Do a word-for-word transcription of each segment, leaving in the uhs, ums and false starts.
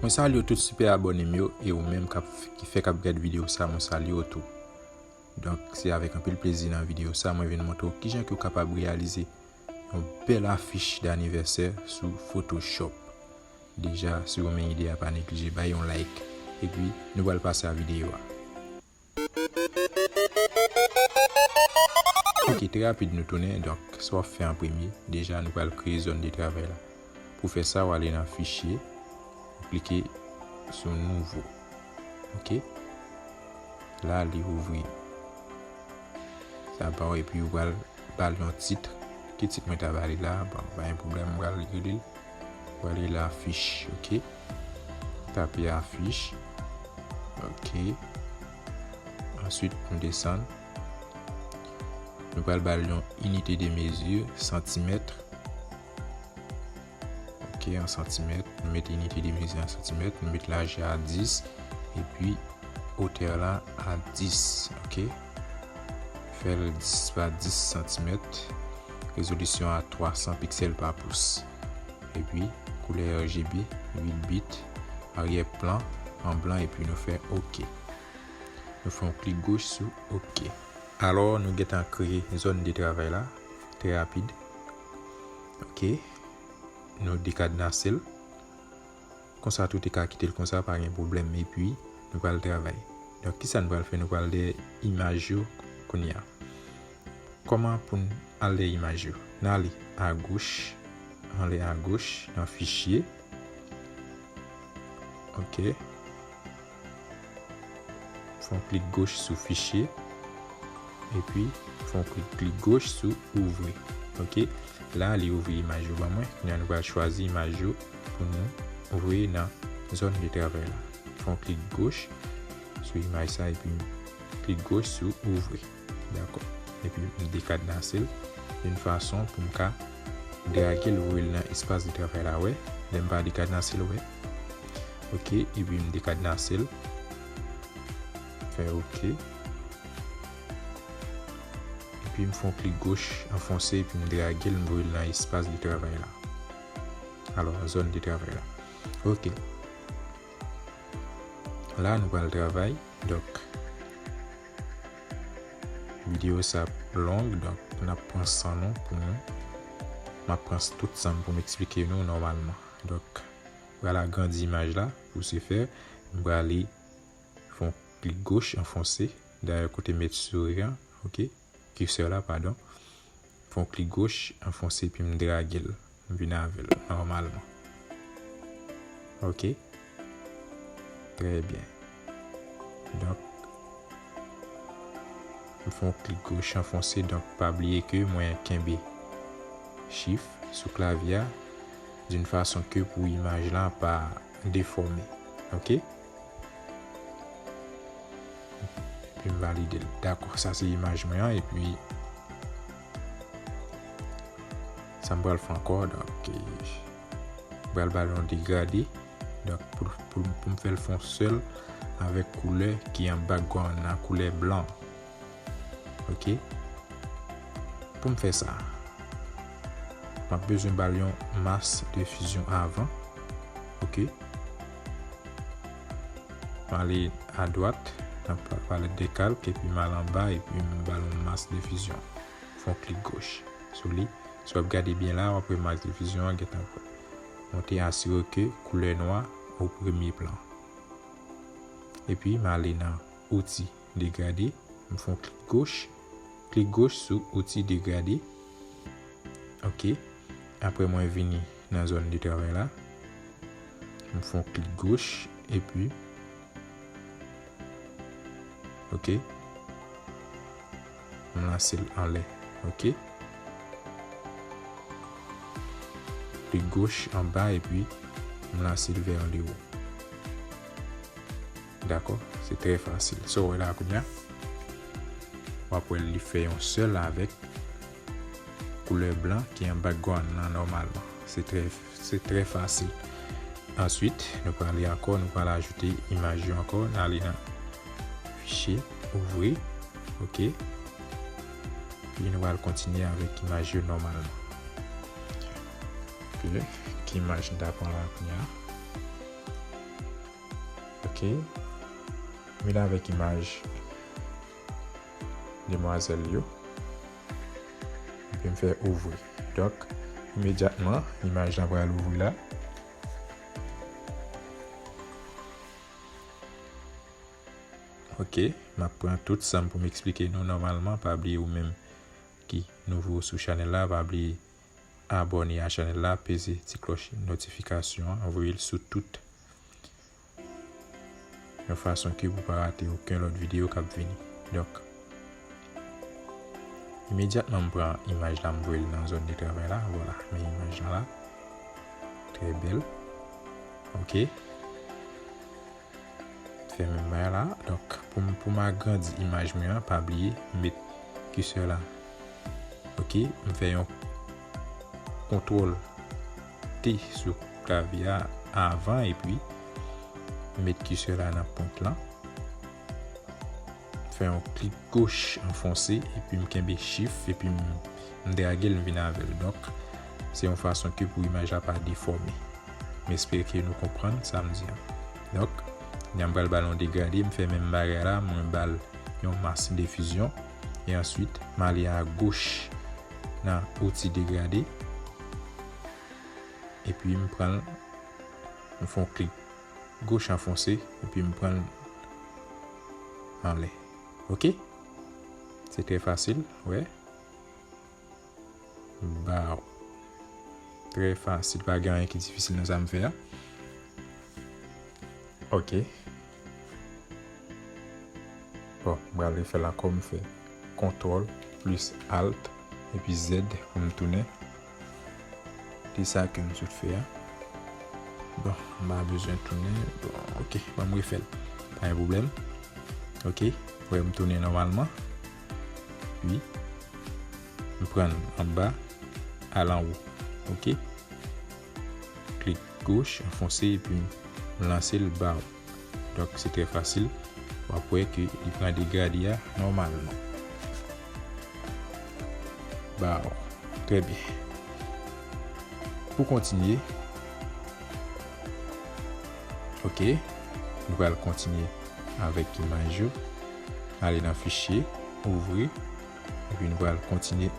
Mwen salye w tout sipè abòne m yo, e ou menm k ap, ki fèk ap gad videyo sa, mwen salye w tou. Donk, se avèk anpil plezi nan videyo sa, mwen vin montre w kijan ke w kapab reyalize yon bèl afich danivèsè sou Photoshop. Deja, si w renmen ide a, pa neglije bay yon like. Epi, nou pral pase a videyo a. Ok, trè rapid nou tounen. Donk, sa w ap fè an premye, deja nou pral kreye zòn de travay la. Pou fè sa, w ale nan fichye, w klike sou nouvo. Ok? La, li ouvri. Sa ba w, epi w pral ba l yon tit. Ki tit mwen ta ba li la? Bon, pa gen pwoblèm, m pral rele l. M pral rele l afich, ok? Tape afich. Ok. Answit, nou desann. Nou pral ba l yon inite de mezi, santimèt. Ok, an santimèt. Nou mete inite de mezi an santimèt. Nou mete lajè a dis. Epi, wotè la a dis, ok? Fè l dis pa dis santimèt. Rezolisyon a twa san piksèl pa pous. Epi, koulè R G B, uit bit, aryè plan, an blan, epi nou fè ok. Nou fè yon klik goch sou ok. Alò, nou gentan kreye zòn de travay la, trè rapid. Ok, nou dekadnase l. Konsa tou te ka kite l konsa, pa gen pwoblèm. Epi, nou pral travay. Donk, kisa nou pral fè? Nou pral dèyè imaj yo kounye a. Kòman pou n al dèyè imaj yo? N ale agoch, anlè agoch, nan fichye. Ok. Fè yon klik goch sou fichye. Epi, fè yon klik, klik goch sou ouvri. Ok. La, li ouvri imaj yo ban mwen. Kounye a, nou pral chwazi imaj yo pou nou voye nan zòn de travay la. Fè yon klik goch sou imaj sa, epi klik goch sou ouvri. Dakò. Epi, m dekadnase l yon fason pou m ka drage l, voye l nan espas de travay la, wè. Lè m pa dekadnase l, wè. Ok, epi m dekadnase l. Fè ok. Epi m fè yon klik goch anfonse, epi m drage l, m voye l nan espas de travay la. Alò, zòn de travay la. Ok. La, nou pral travay. Donk, videyo sa ap long, donk, n ap pran san nou pou nou. M ap pran tout san m pou m eksplike nou nòmalman. Donk, pral agrandi imaj la. Pou se fè, m prale fè yon klik goch anfonse dèyè kote m met souri an, ok? Kirsè la, padon. Fè yon klik goch anfonse epi m drage l. M vin avè l nòmalman. Ok? Trè byen. Donk, m fè yon klik goch anfonse, donk pa bliye ke mwen kenbe Shift sou klavye a, d'une façon ke pou imaj la pa defòme. Ok? Epi m valide l. Dakò, sa se imaj mwen an, epi sa m pral fè ankò, donk, eh, m pral ba l yon degrade. Donk, pou, pou, pou m fè l fè yon sèl avèk koulè ki an background nan, koulè blan. Ok? Pou m fè sa, m ap bezwen ba l yon mask de fusion avan. Ok? M ale adwat nan pa-, palèt de kalk, epi m al anba, epi m ba l yon mask de fusion. Fè yon klik goch sou li. Si w ap gade byen la, w ap wè mask de fusion an gentan monte, asire ke koulè nwa o premye plan. Epi, m ale nan outi degrade, m fè yon klik goch, klik goch sou outi degrade. Ok. Apre mwen vini nan zòn de travay la. M fè yon klik goch, epi, ok, m lanse l anlè. Ok. Klik goch anba, epi m lanse l vè andewo. Dakò? Se trè fasil. Sa w wè la kounye a, w ap wè li fè yon sèl avèk koulè blan ki an background nan nòmalman. Se trè, se trè fasil. Answit, nou prale ankò, nou pral ajoute imaj yo ankò. N ale nan fichye, ouvri. Ok. Epi nou pral kontinye avèk imaj yo nòmalman. Ok. Ki imaj nou ta pran la kounye a? Ok. Vin avèk imaj demwazèl yo. Epi m fè ouvri. Donk, imedyatman, imaj lan pral ouvri la. Ok, m ap pran tout sa m pou m eksplike nou nòmalman. Pa bliye ou menm ki nouvo sou chanèl la, pa bliye abòne a chanèl la, peze ti klòch notifikasyon an, voye l sou tout. Yon fason ke pou pa rate okenn lòt videyo k ap vini. Donk, imedyatman m pran imaj la, m voye l nan zòn de travay la. Vwala, men imaj lan la. Trè bèl. Ok. Fè menm bagay la. Donk, pou m, pou m agrandi imaj mwen an, pa bliye m met kisè la. Ok, m fè yon kontwòl T sou klavye a avan, epi m met kisè la nan pwent lan. M fè yon klik goch anfonse, epi m kenbe Shift, epi m, m drage l, m vin avè l. Donk, se yon fason ke pou imaj la pa defòme. M espere ke nou konprann sa m di an. Donk, kounye a m pral ba l yon degrade, m fè menm bagay la, mwen ba l yon mask difizyon, e answit, m ale a goch nan outi degrade, epi m pran l, m fè yon klik goch anfonse, epi m pran l anlè. Ok? Se trè fasil, wè. Baw. Trè fasil, pa gen anyen ki difisil nan sa m fè a. Ok. Bon, m pral refè l ankò, m fè kontwòl plis alt epi Z pou m tounen. Li sa ke m sot fè a. Bon, m pa bezwen tounen. Bon, ok, ban m refè l. Pa gen pwoblèm. Ok, wè m tounen nòmalman. Epi, m pran anba, al anwo. Ok. Klik goch, anfonse, epi m lanse l baw. Donk, se trè fasil. W ap wè ke li pran degrade a nòmalman. Baw. Trè byen. Pou kontinye, ok, nou pral kontinye avèk imaj yo. Ale nan fichye, ouvri, epi nou pral kontinye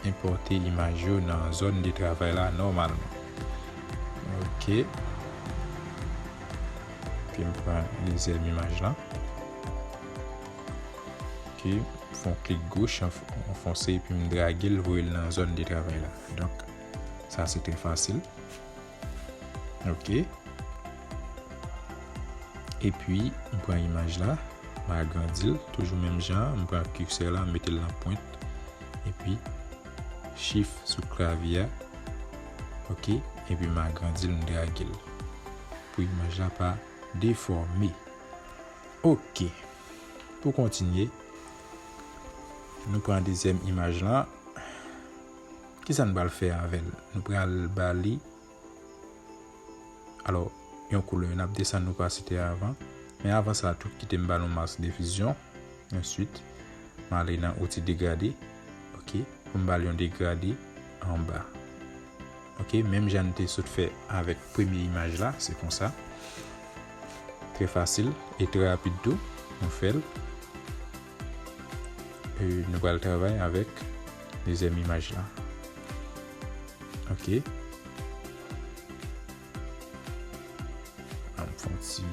enpòte imaj yo nan zòn de travay la nòmalman. Ok. Epi m pran dezyèm imaj lan. Ok, m fè yon klik goch, anf-, anfonse, epi m drage l, voye l nan zòn de travay la. Donk, sa se trè fasil. Ok. Epi, m pran imaj la, m agrandi l, toujou menm jan, m pran kirsè la, m mete l nan pwent, epi Shift sou klavye a, ok, epi m agrandi l, m drage l. Pou imaj la pa defòme. Ok. Pou kontinye, nou pran dezyèm imaj lan. Kisa n pral fè avè l? Nou pral ba li, alò, yon koulè. N ap desann opasite a avan. Men avan sa, tou kite m ba l yon mask difizyon. Answit, m ale nan outi degrade. Ok, pou m ba l yon degrade anba. Ok, menm jan n te sot fè avèk premye imaj la, se konsa. Trè fasil e trè rapid tou, nou fè l. E nou pral travay avèk dezyèm imaj la. Ok. An m fè yon ti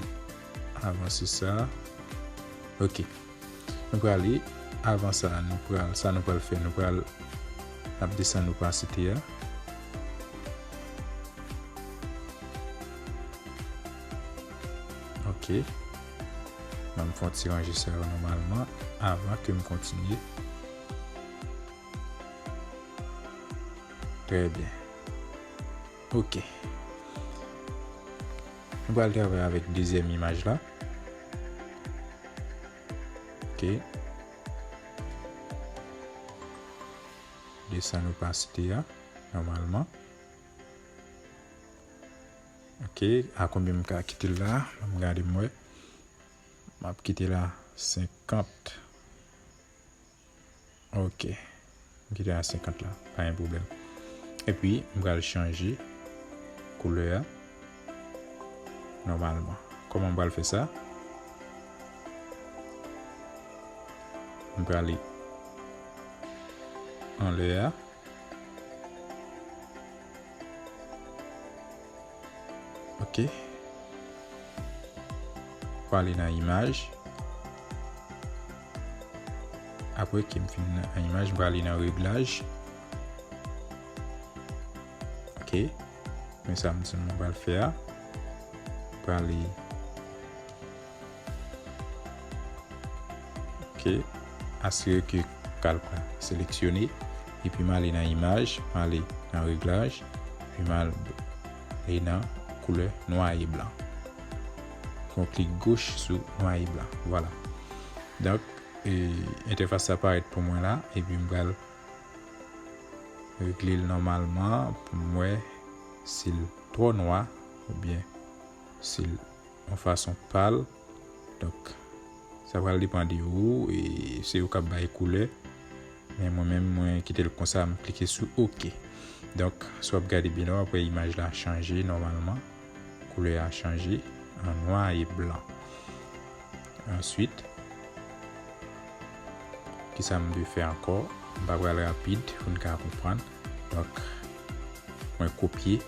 avanse sa. Ok. Nou prale, avan sa, nou pral, sa nou pral fè, nou pral ap desann opasite a. Ok. Ban m fè yon ti ranje sa yo nòmalman avan ke m kontinye. Trè byen. Ok. Nou pral travay avèk dezyèm imaj la. Ok. Desann opasite a, nòmalman. Ok, a konbyen m ka kite l la? Ban m gade m wè. M ap kite l a senkant. Ok. M kite l a senkant la, pa gen pwoblèm. Epi, m pral chanje koulè a nòmalman. Kòman m pral fè sa? M prale anlè a. Ok. Prale nan imaj. Apre ke m fin nan imaj, m prale nan reglaj. Ok. Men sa m di nou pral fè a. Prale. Ok. Asire ke kalk la seleksyone. Epi m ale nan imaj, m ale nan reglaj, epi m ale nan koulè nwa e blan. Fè yon klik goch sou nwa e blan. Vwala. Donk, e, entèfas sa parèt pou mwen la, epi m pral regle l nòmalman pou m wè si l twò nwa oubyen si l yon fason pal. Donk, sa pral depann de ou, e se ou k ap bay koulè. Men mwen menm, mwen kite l konsa, m klike sou ok. Donk, si w ap gade byen la, w ap wè imaj la chanje nòmalman. Koulè a chanje an nwa e blan. Answit, kisa m dwe fè ankò? M pa pral rapid pou n ka konprann. Donk, mwen kopye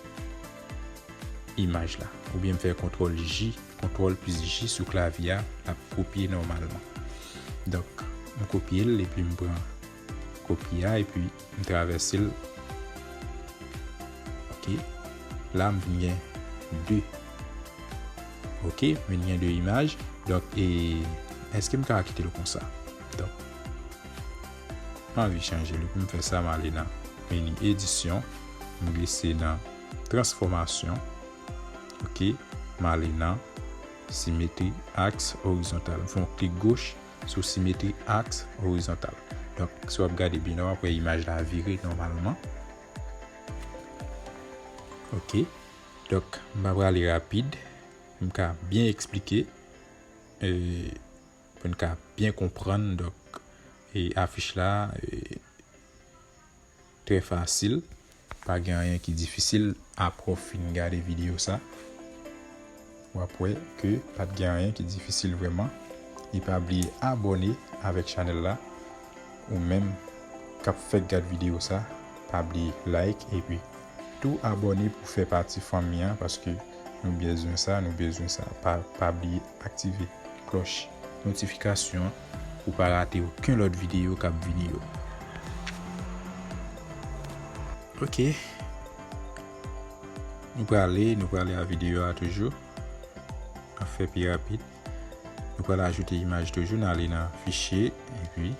imaj la. Oubyen m fè kontwòl J, kontwòl plis J sou klavye a, l ap kopye nòmalman. Donk, m kopye l epi m pran kopi a epi m travèse l. Ok. La, m vin gen de. Ok, m vin gen de imaj. Donk, e, èske m ka kite l konsa? Donk, m anvi chanje l. Pou m fè sa, m ale nan meni edisyon, m glise nan transfòmasyon. Ok, m ale nan simetri aks orizontal. M fè yon klik goch sou simetri aks orizontal. Donk, si w ap gade byen, w ap wè imaj la vire nòmalman. Ok, donk, m pa prale rapid. M ka byen eksplike, e, pou n ka byen konprann. Donk, e, afich la, e, trè fasil. Pa gen anyen ki difisil apre w fin gade videyo sa. W ap wè ke pa t gen anyen ki difisil vrèman. E pa bliye abòne avèk chanèl la. Ou menm k ap fèk gad videyo sa, pa bliye like epi tou abòne pou fè pati fanmi an, paske nou bezwen sa, nou bezwen sa. Pa, pa bliye aktive klòch notifikasyon an pou pa rate okenn lòt videyo k ap vini yo. Ok. Nou prale, nou prale a videyo a toujou. N ap fè pi rapid. Nou pral ajoute imaj toujou, n ale nan fichye, epi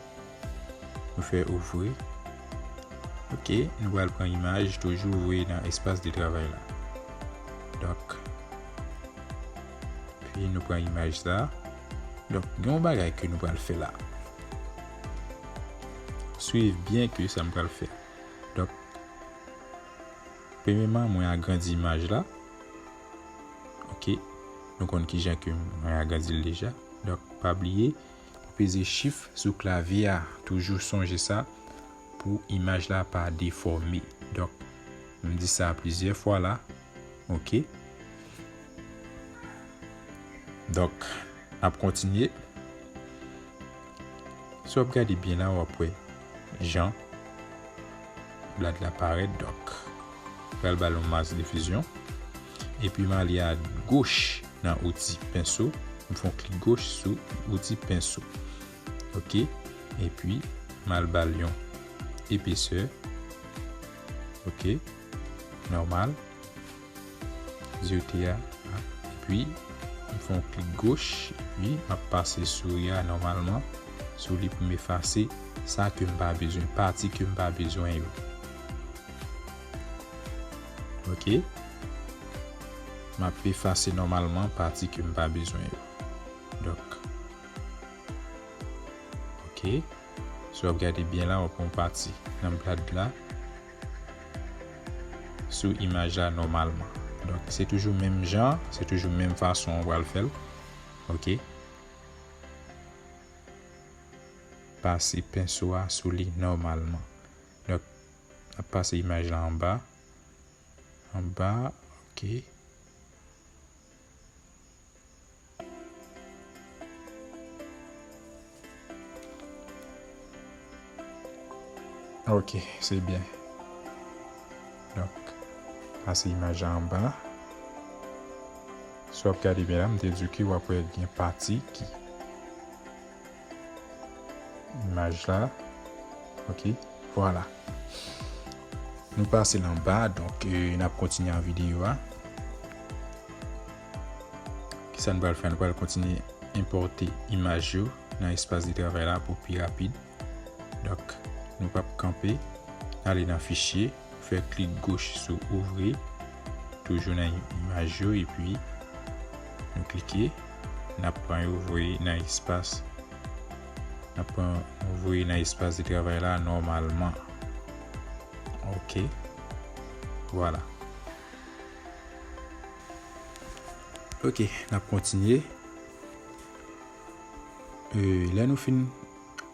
nou fè ouvri. Ok, nou pral pran imaj, toujou voye nan espas de travay la. Donk, pi nou pran imaj sa. Donk, gen yon bagay ke nou pral fè la. Swiv byen ke sa m pral fè. Donk, premyèman, mwen agrandi imaj la. Ok, nou konn kijan ke mwen agrandi l deja. Donk, pa bliye, ou peze chif sou klavye a. Toujou sonje sa pou imaj la pa defòme. Donk, m di sa plizyè fwa la. Ok. Donk, n ap kontinye. Si w ap gade byen la, w ap wè jan blad la parèt. Donk, pral ba l yon mask difizyon. Epi m ale a goch nan outi penso. M fè yon klik goch sou outi penso. Ok. Epi, m al ba l yon epesè. Ok. Nòmal. Zyote a. Epi, m fè yon klik goch. Epi, m ap pase souri a nòmalman sou li pou m efase sa ke m pa bezwen, pati ke m pa bezwen yo. Ok. M ap efase nòmalman pati ke m pa bezwen yo. Donk, ok. Si w ap gade byen la, w ap wè yon pati nan blad la sou imaj la nòmalman. Donk, se toujou menm jan, se toujou menm fason w pral fè l. Ok. Pase penso a sou li nòmalman. Donk, n ap pase imaj la anba. Anba, ok. Ok, se byen. Donk, sa se imaj la anba. Si w ap gade byen la, m te di w ke w ap wè gen pati ki imaj la. Ok, vwala. Nou pase l anba, donk, e, n ap kontinye ak videyo a. Kisa nou pral fè? Nou pral kontinye enpòte imaj yo nan espas de travay la pou pi rapid. Donk, nou p ap kanpe, n ale nan fichye, fè klik goch sou ouvri, toujou nan imaj yo, epi nou klike, n ap pran yo voye nan espas, n ap pran yo voye nan espas de travay la nòmalman. Ok, vwala. Ok, n ap kontinye. E, lè nou fin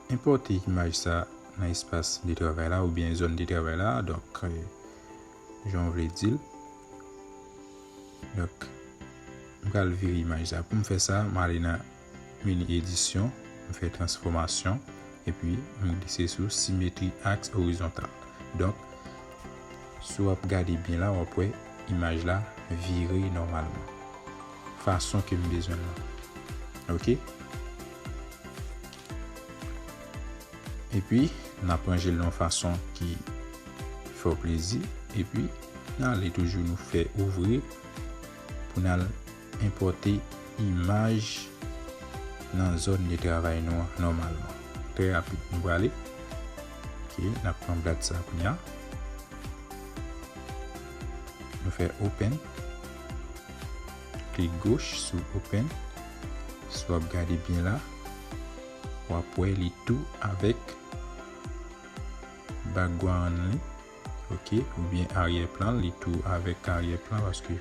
enpòte imaj sa nan espas de travay la oubyen zòn de travay la, donk, e, jan w vle di l. Donk, m pral vire imaj sa. Pou m fè sa, m ale nan meni edisyon, m fè transfòmasyon, epi m glise sou simetri aks orizontal. Donk, si w ap gade byen la, w ap wè imaj la vire nòmalman. Fason ke m bezwen l lan. Ok? Epi, n ap ranje l nan yon fason ki fè w plezi. Epi, n ale toujou nou fè ouvri pou n al enpòte imaj nan zòn de travay nou an nòmalman. Trè rapid, nou prale. Ok, n ap pran blad sa kounye a. Nou fè open. Klik goch sou open. Si w ap gade byen la, w ap wè li tou avèk background li, ok, oubyen aryè plan, li tou avèk aryè plan, paske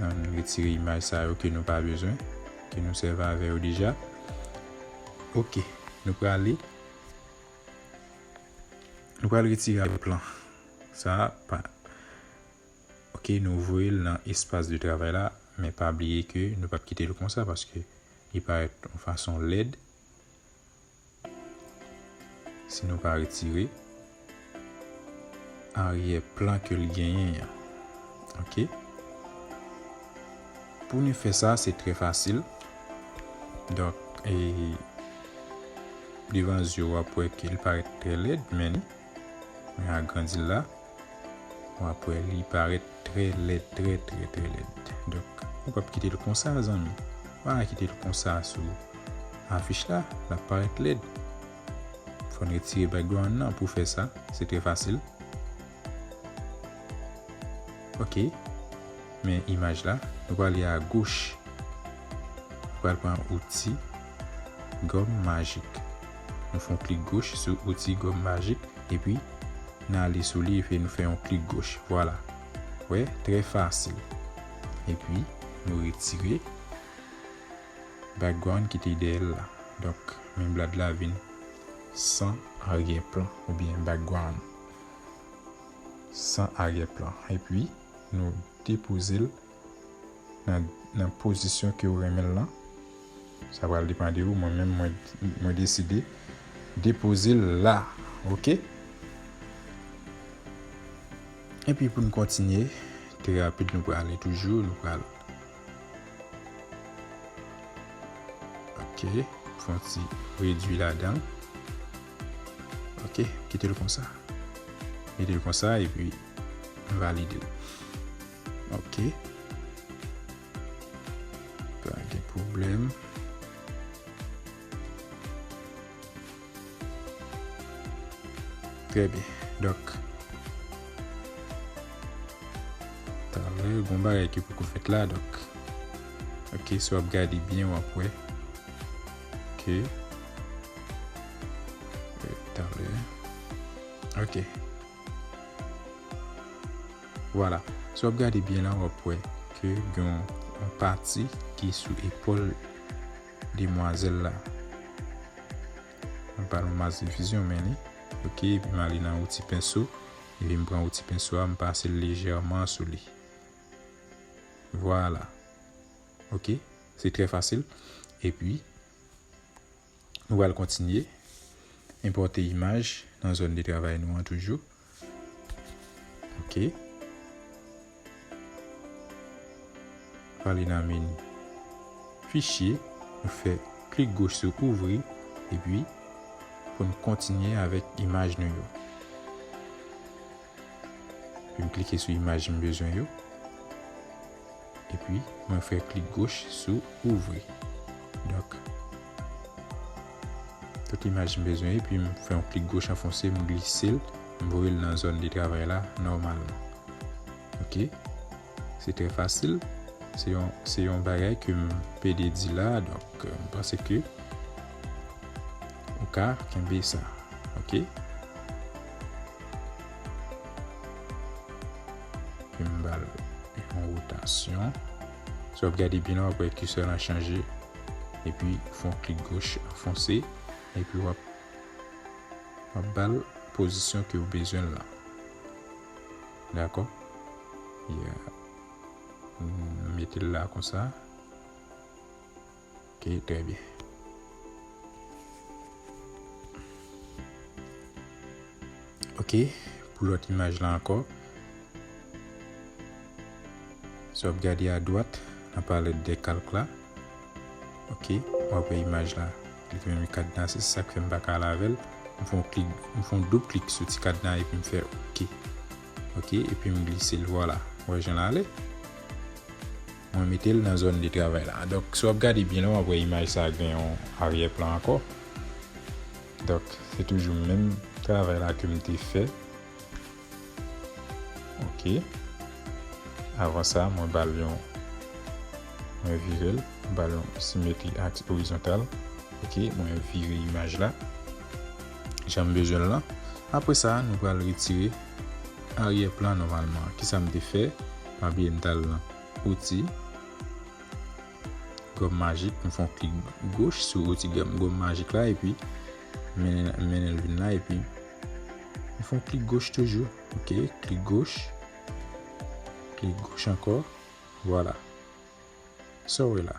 ann retire imaj sa yo ke nou pa bezwen, ke nou sèvi avè yo deja. Ok, nou prale, nou pral retire aryè plan. Sa pa, ok, nou voye l nan espas de travay la, men pa bliye ke nou p ap kite l konsa, paske li parèt yon fason lèd. Si nou pa retire aryè plan ke l genyen an. Ok? Pou nou fè sa, se trè fasil. Donk, e, devan zye w ap wè ke l parèt trè lèd, men li, mwen agrandi l la. W ap wè li parèt trè lèd, trè, trè, trè lèd. Donk, ou p ap kite l konsa, zanmi. Pa kite l konsa sou afich la, l ap parèt lèd. Fò n retire background nan pou fè sa. Se trè fasil. Ok. Men imaj la, nou prale a goch. Nou pral pran outi gòm majik. Nou fè yon klik goch sou outi gòm majik. Epi, n ale sou li epi nou fè yon klik goch. Vwala. Wè, trè fasil. Epi, nou retire background ki te dèyè l la. Donk, men blad la vin san aryè plan oubyen background. San aryè plan. Epi, nou depoze l nan, nan pozisyon ke w renmen l lan. Sa pral depann de ou. Mwen menm, mwen, mwen deside depoze l la. Ok? Epi pou n kontinye, trè rapid, nou prale toujou, nou pral. Ok, fè yon ti redwi ladan. Ok, kite l konsa. Kite l konsa, epi valide l. Ok. Pa gen pwoblèm. Trè byen. Donk, talè, gon bagay ki poko fèt la, donk. Ok, si w ap gade byen, w ap wè ke, euh, talè. Ok. Vwala. Si w ap gade byen la, w ap wè ke gen yon, yon pati ki sou epòl demwazèl la. Mwen pa nan mass diffusion, men li. Ok, epi m ale nan outi penso. Epi m pran outi penso a, m pase l lejèman sou li. Vwala. Ok, se trè fasil. Epi, nou pral kontinye. enpòte imaj nan zòn de travay nou an toujou. Ok. Prale nan meni fichye, nou fè klik goch sou ouvri, epi pou n kontinye avèk imaj nou yo. Epi m klike sou imaj m bezwen yo. Epi mwen fè klik goch sou ouvri. Donk, tout imaj m bezwen, epi m fè yon klik goch anfonse, m glise l, m voye l nan zòn de travay la nòmalman. Ok? Se trè fasil. Se yon, se yon bagay ke m pede di la, donk, euh, m panse ke ou ka kenbe sa. Ok? Epi m ba l yon wotasyon. Si w ap gade byen la, w ap wè kisè lan chanje. Epi fè yon klik goch anfonse. Epi w ap, w ap ba l pozisyon ke w bezwen l lan. Dakò? Yeah. M mete l la konsa. Ok, trè byen. Ok, pou lòt imaj la ankò. Si w ap gade adwat, nan palèt de kalk la. Ok, w ap wè imaj la. Li te menm kadnase, se sa k fè m pa ka ale avè l. M fè yon klik, m fè yon doub klik sou ti kadna epi m fè ok. Ok, epi m glise l, vwala. Wè jan l ale. Mwen mete l nan zòn de travay la. Donk, si w ap gade byen la, w ap wè imaj sa a gen yon aryè plan ankò. Donk, se toujou menm travay la ke m te fè. Ok. Avan sa, mwen ba l yon, mwen vire l, mwen ba l yon simetri aks orizontal. Ok, mwen vire imaj la jan m bezwen l lan. Apre sa, nou pral retire aryè plan nòmalman. Kisa m te fè? Pa bliye m t al nan outi, gòm majik, m fè yon klik goch sou outi gòm, gòm majik la, epi mennen, mennen l vin la, epi m fè yon klik goch toujou. Ok, klik goch, klik goch ankò. Vwala. Sa w wè la.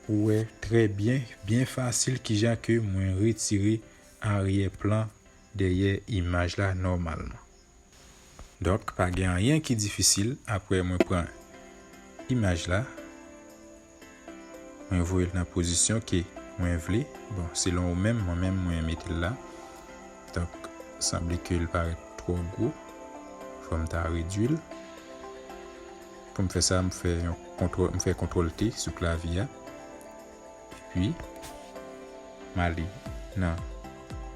Ou wè trè byen, byen fasil kijan ke mwen retire aryè plan dèyè imaj la nòmalman. Donk, pa gen anyen ki difisil apre mwen pran imaj la, mwen voye l nan pozisyon ke mwen vle. Bon, selon ou menm, mwen menm, mwen mete l la. Donk, sanble ke l parèt twò gwo. Fò m ta redui l. Pou m fè sa, m fè yon kontwòl, m fè kontwòl T sou klavye a. Epi, m ale nan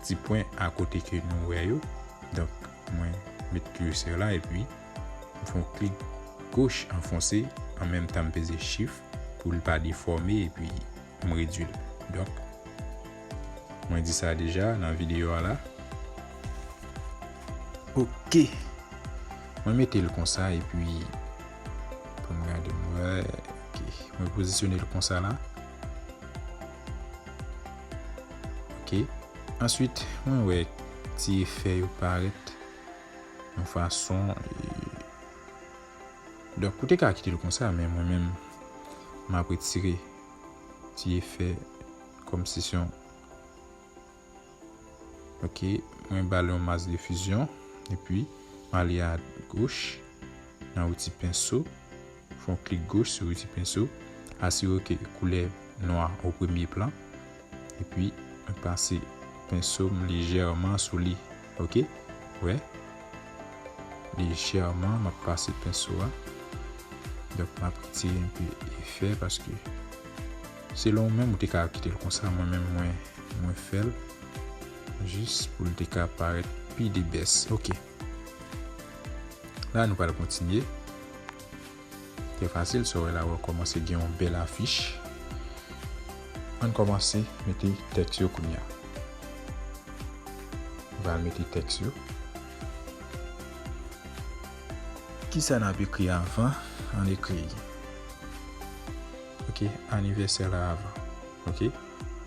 ti pwen akote ke nou wè yo. Donk, mwen met kirsè la epi m fè yon klik goch anfonse, an menm tan m peze shift pou l pa defòme epi m redui l. Donk, mwen di sa deja nan videyo a la. Ok. Mwen mete l konsa epi pou m gade m wè. Ok. Mwen pozisyone l konsa la. Ok. Answit, mwen wè ti efè yo parèt yon fason. E, donk, ou te ka kite l konsa, men mwen menm, m ap retire ti efè kòmsi se yon Ok, mwen ba l yon mask de fusion, epi m ale a goch nan outi penso, fè yon klik goch sou outi penso, asire ke koulè nwa o premye plan, epi mwen pase penso m lejèman sou li. Ok, wè, lejèman m ap pase penso a. Donk, m ap retire enpe efè paske selon ou menm, ou te ka kite l konsa, mwen menm, mwen, mwen fè l jis pou l te ka parèt pi de bès. Ok. La, nou pral kontinye. Trè fasil, sa w wè la, w kòmanse gen yon bèl afich. Ann kòmanse mete tèks yo kounye a. Nou pral mete tèks yo. Kisa n ap ekri avan? Ann ekri, ok, anivèsè la avan. Ok,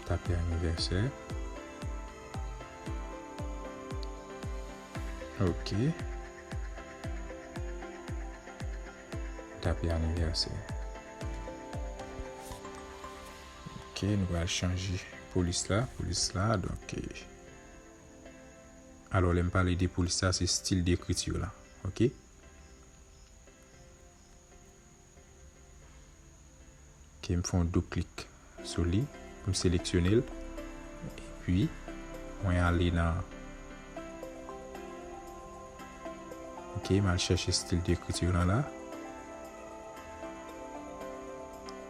tape anivèsè. Ok. Tape anivèsè. Ok, nou pral chanje polis la. Polis la, donk, eh, Alò, lè m pale de polis la, se stil dekriti la. Ok? Ok, m fè yon doub klik sou li pou m seleksyone l. Epi, mwen ale nan, ok, m al chèche stil dekriti lan la.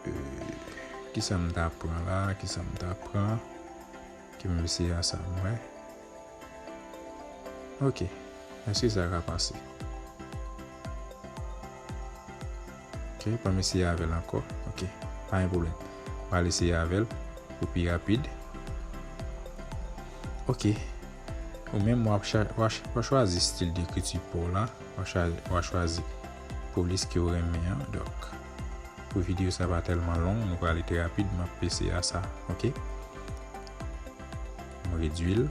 Euh, kisa m ta pran la? Kisa m ta pran? Ok, m eseye a sa, m wè. Ok. Èske sa ka pase? Ok, ban m eseye avè l ankò. Ok, pa gen pwoblèm. M al eseye avè l pou pi rapid. Ok. Ou menm, w ap cha-, w a ch-, w a chwazi stil dekriti pa w la. W a chwa-, w a chwazi polis ke w renmen an. Donk, pou videyo sa pa tèlman long, nou prale trè rapid, m ap eseye a sa. Ok? M redui l.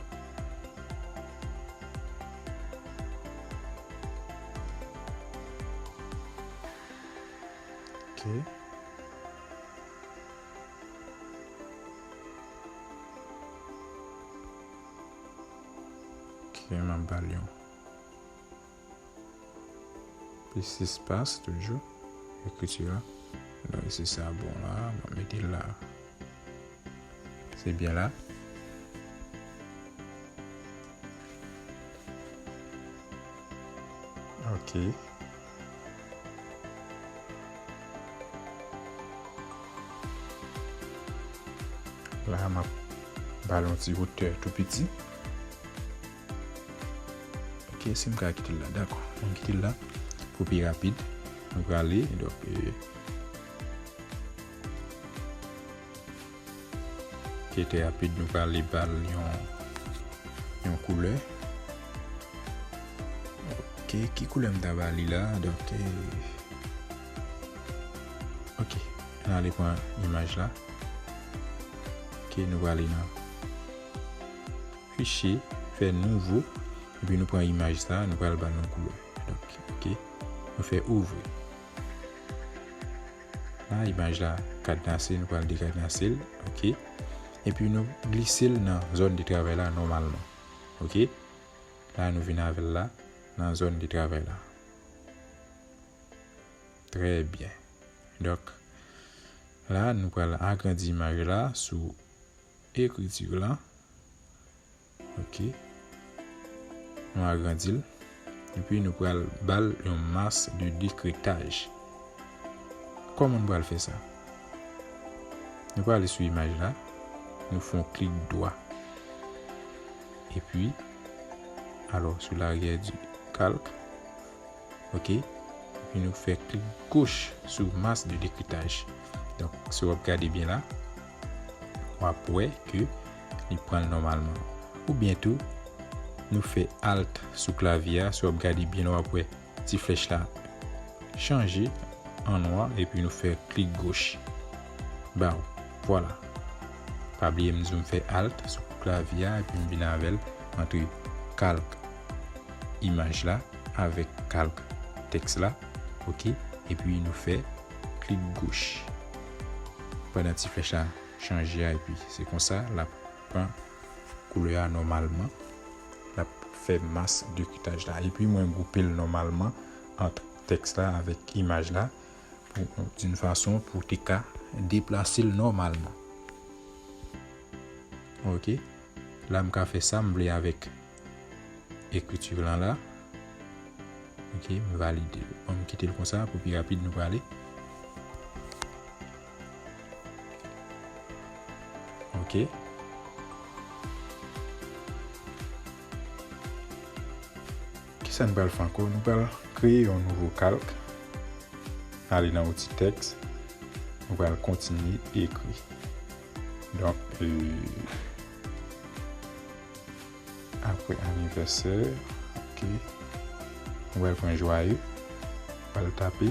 Ok. Ok, m ap ba l yon plis espas toujou. Ekriti la. Donk, se sa bon la. M ap mete l la. Se byen la. Ok. La, m ap ba l yon ti wotè tou piti. Ok, si m ka kite l la, dakò. Mwen kite l la pou pi rapid. Nou prale, donk, euh, Ok, trè rapid, nou prale ba l yon, yon koulè. Ok, ki koulè m ta ba li la? Donk, eh, ok, ann ale pran imaj la. Ok, nou prale nan fichye, fè nouvo, epi nou pran imaj sa, nou pral ba l yon koulè. Donk, ok, nou fè ouvri. La, imaj la kadnase, nou pral dekadnase l, ok. Epi nou glise l nan zòn de travay la nòmalman, ok. La, nou vin avè l la, nan zòn de travay la. Trè byen. Donk, la, nou pral agrandi imaj la sou ekriti la. Ok. Nou agrandi l. Epi nou pral ba l yon mask de dekretaj. Kòman nou pral fè sa? Nou prale sou imaj la. Nou fè yon klik dwa. Epi, alò, sou l'arrière du calque. Ok. Epi nou fè klik goch sou mask de dekretaj. Donk, si w ap gade byen la, w ap wè ke li pran l nòmalman. Oubyen tou, nou fè Alt sou klavye a, si w ap gade byen la, w ap wè ti flèch la chanje an nwa, epi nou fè klik goch. Ba w, vwala. Pa bliye m di w m fè Alt sou klavye a, epi m vin avè l antre kalk imaj la avèk kalk tèks la, ok, epi nou fè klik goch. Pandan ti flèch la chanje a, epi se konsa l ap pran koulè a nòmalman, l ap fè mask dekretaj la. Epi mwen gwoupe l nòmalman ant tèks la avèk imaj la, pou, d'une façon pou te ka deplase l nòmalman. Ok. La, m ka fè sa m vle avèk ekriti lan la. Ok, m valide l. Bon, m kite l konsa pou pi rapid nou prale. Ok. Kisa n pral fè ankò? Nou pral kreye yon nouvo kalk. Ale nan outi tèks. Nou pral kontinye ekri. Donk, euh, apre anivèsè, ok. Nou pral pran jwaye. Nou pral tape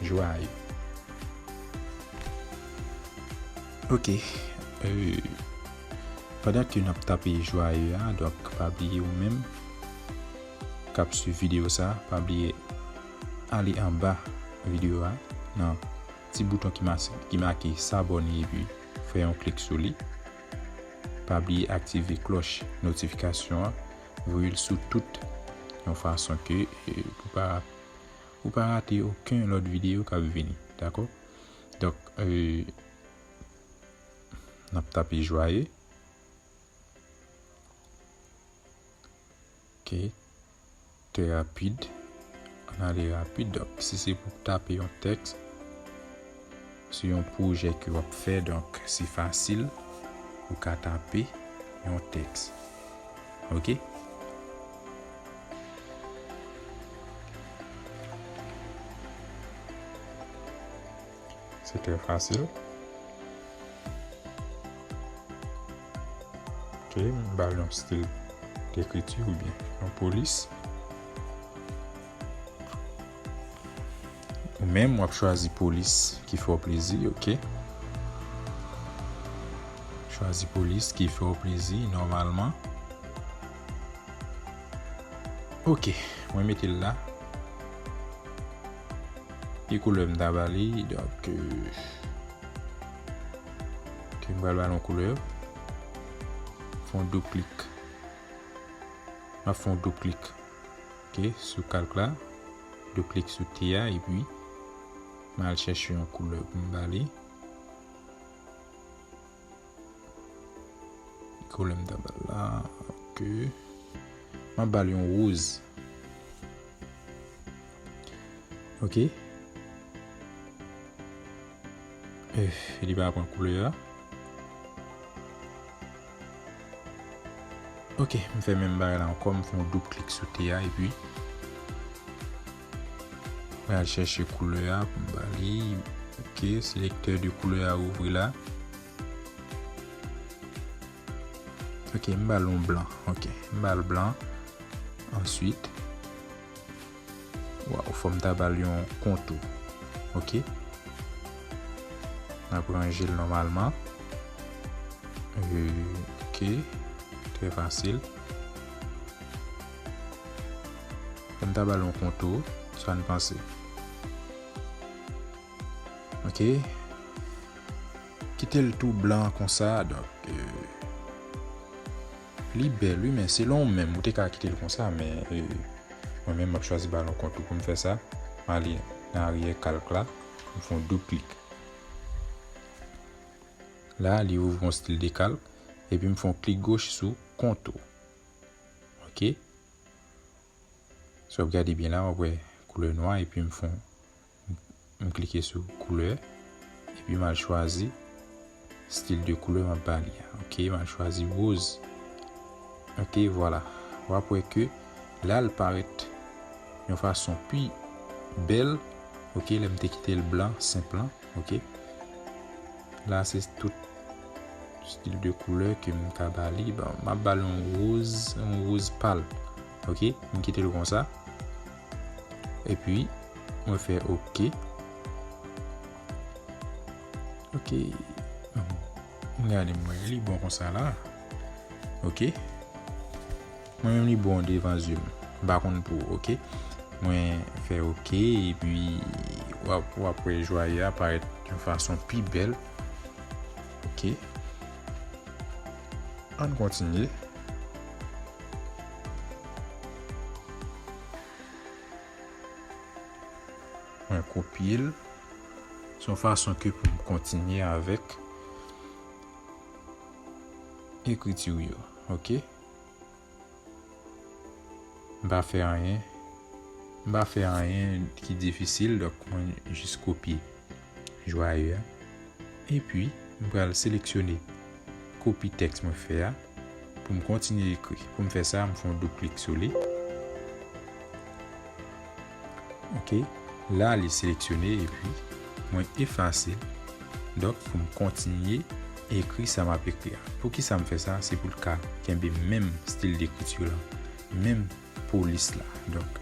jwaye. Ok. Euh, pandan ke n ap tape jwaye a, donk, pa bliye ou menm k ap swiv videyo sa, pa bliye ale anba videyo a, nan ti bouton ki mas-, ki make s'abonner epi fè yon klik sou li. Pa bliye aktive klòch notifikasyon an voye l sou tout, yon fason ke, e, pou pa, pou pa rate okenn lòt videyo k ap vini, dakò? Donk, e, n ap tape jwaye. Ok. Trè rapid. Ann ale rapid. Donk, si se pou tape yon tèks, se yon pwojè ke w ap fè, donk, se fasil pou ka tape yon tèks. Ok? Se trè fasil. Ok, m ba l yon stil dekriti oubyen yon polis. Ou menm, w ap chwazi polis ki fè w plezi, ok? Chwazi polis ki fè w plezi, nòmalman. Ok, mwen mete l la. Ki koulè m ta ba li, donk, euh, ok, m pral ba l yon koulè. Fè yon doub klik. M ap fè yon doub klik. Ok, sou kalk la. Doub klik sou T a, epi m al chèche yon koulè pou m ba li. Koulè m ta ba l la. Ok. M ap ba l yon woz. Ok. Eh, li pa pran koulè a. Ok, m fè menm bagay la ankò, m fè yon doub klik sou T a, epi mwen al chèche koulè a pou m ba li. Ok, selektè de koulè a ouvri la. Ok, m ba l yon blan. Ok, m ba l blan. Answit, waw, fò m ta ba l yon kontou. Ok. M ap ranje l nòmalman. Euh, ok. Trè fasil. Fò m ta ba l yon kontou. Sa n panse? Ok. Kite l tou blan konsa, donk, euh, li bèl, wi, men selon ou menm, ou te ka kite l konsa, men, euh, mwen menm, m ap chwazi ba l yon kontou. Pou m fè sa, m ale nan aryè kalk la, m fè yon doub klik. La, li ouvri yon stil de kalk, epi m fè yon klik goch sou kontou. Ok. Si w ap gade byen la, w ap wè koulè nwa, epi m fè yon, m klike sou koulè, epi m al chwazi stil de koulè m ap ba li a. Ok, m al chwazi woz. Ok, vwala. W ap wè ke la, l parèt yon fason pi bèl, ok, lè m te kite l blan, senp lan, ok. La, se tout stil de koulè ke m ka ba li. Bon, m ap ba l yon woz, yon woz pal. Ok, m kite l konsa. Epi, mwen fè ok. Ok. M gade, m wè li bon konsa la. Ok. Mwen menm, li bon devan zye m. M pa konn pou ou, ok. Mwen fè ok, epi w ap, w ap wè jwaye a parèt yon fason pi bèl. Ok. Ann kontinye. Mwen kopye l. Se yon fason ke pou m kontinye avèk ekriti yo, ok? M pa fè anyen. M pa fè anyen ki difisil, donk mwen jis kopye jwaye a. Epi, m pral seleksyone kopi tèks mwen fè a pou m kontinye ekri. Pou m fè sa, m fè yon doub klik sou li. Ok, la li seleksyone epi mwen efase l. Donk, pou m kontinye ekri sa m ap ekri a. Poukisa m fè sa? Se pou l ka kenbe menm stil dekriti la, menm polis la. Donk,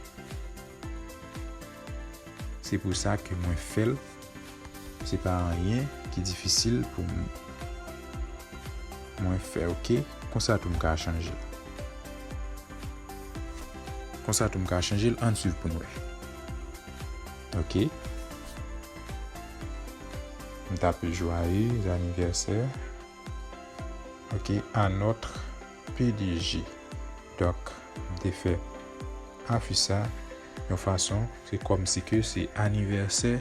se pou sa ke mwen fè l. Se pa anyen ki difisil pou m, mwen fè, ok? Konsa tou m ka chanje l. Konsa tou m ka chanje l, ann swiv pou n wè. Ok. M tape joyeux anniversaire. Ok, à notre P D G. Donk, te fè afich sa yon fason, se kòmsi ke se anivèsè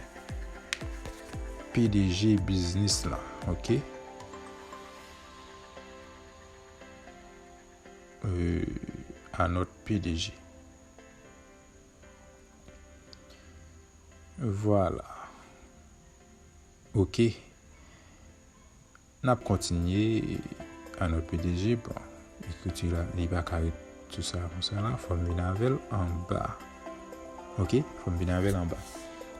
P D G biznis la, ok? Euh, à notre P D G. Vwala. Ok. N ap kontinye à notre P D G. Bon, ekriti la, li pa ka ret sou sa konsa la. Fò m vin avè l anba. Ok, fò m vin avè l anba.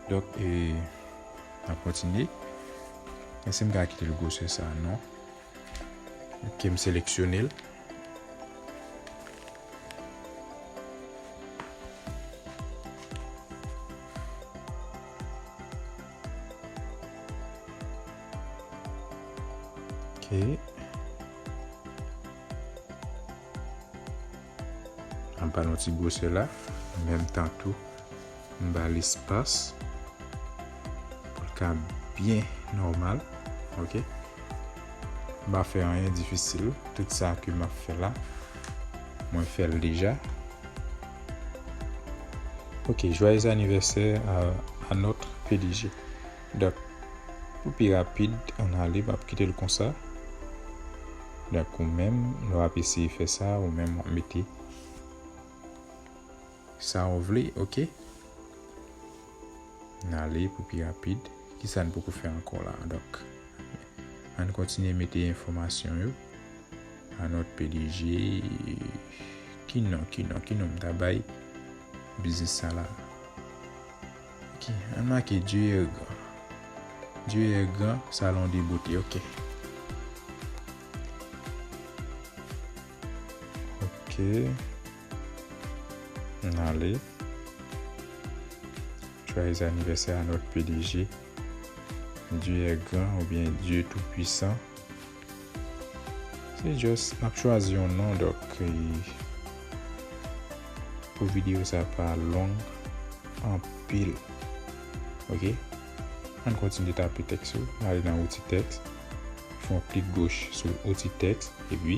Donk, e, n ap kontinye. Èske m ka kite l gwosè sa? Non. Ok, m seleksyone l. Ok. Anba yon ti gwosè la, an menm tan tou. M ba l espas pou l ka byen nòmal. Ok. M pa fè anyen difisil. Tout sa ke m ap fè la, mwen fè l deja. Ok, joyeux anniversaire à, à notre P D G. Donk, pou pi rapid, ann ale, m ap kite l konsa. Donk, ou menm, lè w ap eseye fè sa, ou menm, w ap mete sa w vle, ok? N ale pou pi rapid. Kisa n poko fè ankò la? Donk, ann kontinye mete enfòmasyon yo. À notre P D G, ki non, ki non, ki non m ta bay biznis sa la? Ok, ann make Dieu est grand. Dieu est grand, salon de beauté, ok. Ok. N ale. Joyeux anniversaire à notre P D G. Dieu est grand oubyen Dieu tout puissant. Se just, n ap chwazi yon non, donk, e, pou videyo sa pa long anpil. Ok? Ann kontinye tape tèks yo. N ale nan outi tèks. Fè yon klik goch sou outi tèks. Epi,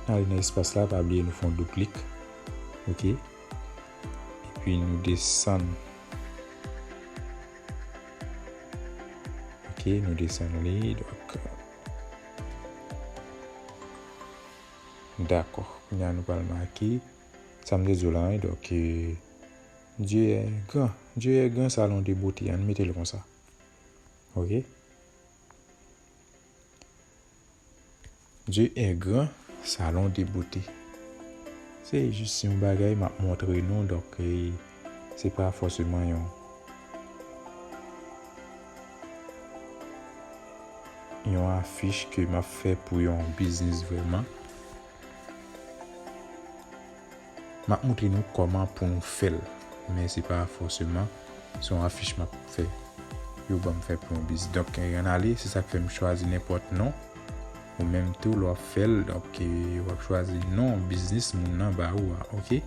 n ale nan espas la. Pa bliye nou fè yon doub klik. Ok? Epi nou desann. Ok, nou desann li. Donk, dakò. Kounye a nou pral make sa m te di w la, wi. Donk, e, Dieu est grand. Dieu est grand, salon de beauté. Ann mete l konsa. Ok? Dieu est grand, salon de beauté. Se jis yon bagay m ap montre nou, donk, e, se pa fòseman yon, yon afich ke m ap fè pou yon biznis vrèman. M ap montre nou kòman pou nou fè l, men se pa fòseman se yon afich m ap fè, yo ban m fè pou yon biznis. Donk, e, ann ale, se sa k fè m chwazi nenpòt non. Ou menm tou, lè w ap fè l, donk, e, w ap chwazi non biznis moun nan ba ou a, ok?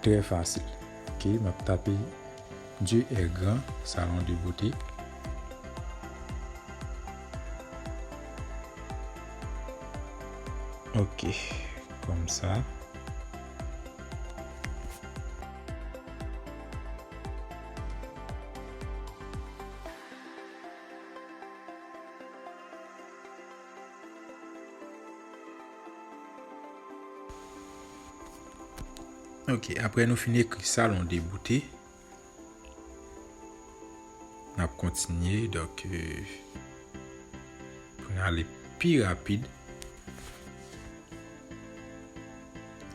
Trè fasil. Ok, m ap tape Dieu est grand, salon de beauté. Ok, kòmsa. Ok, apre nou fin ekri salon de bote, n ap kontinye, donk, euh, pou n ale pi rapid.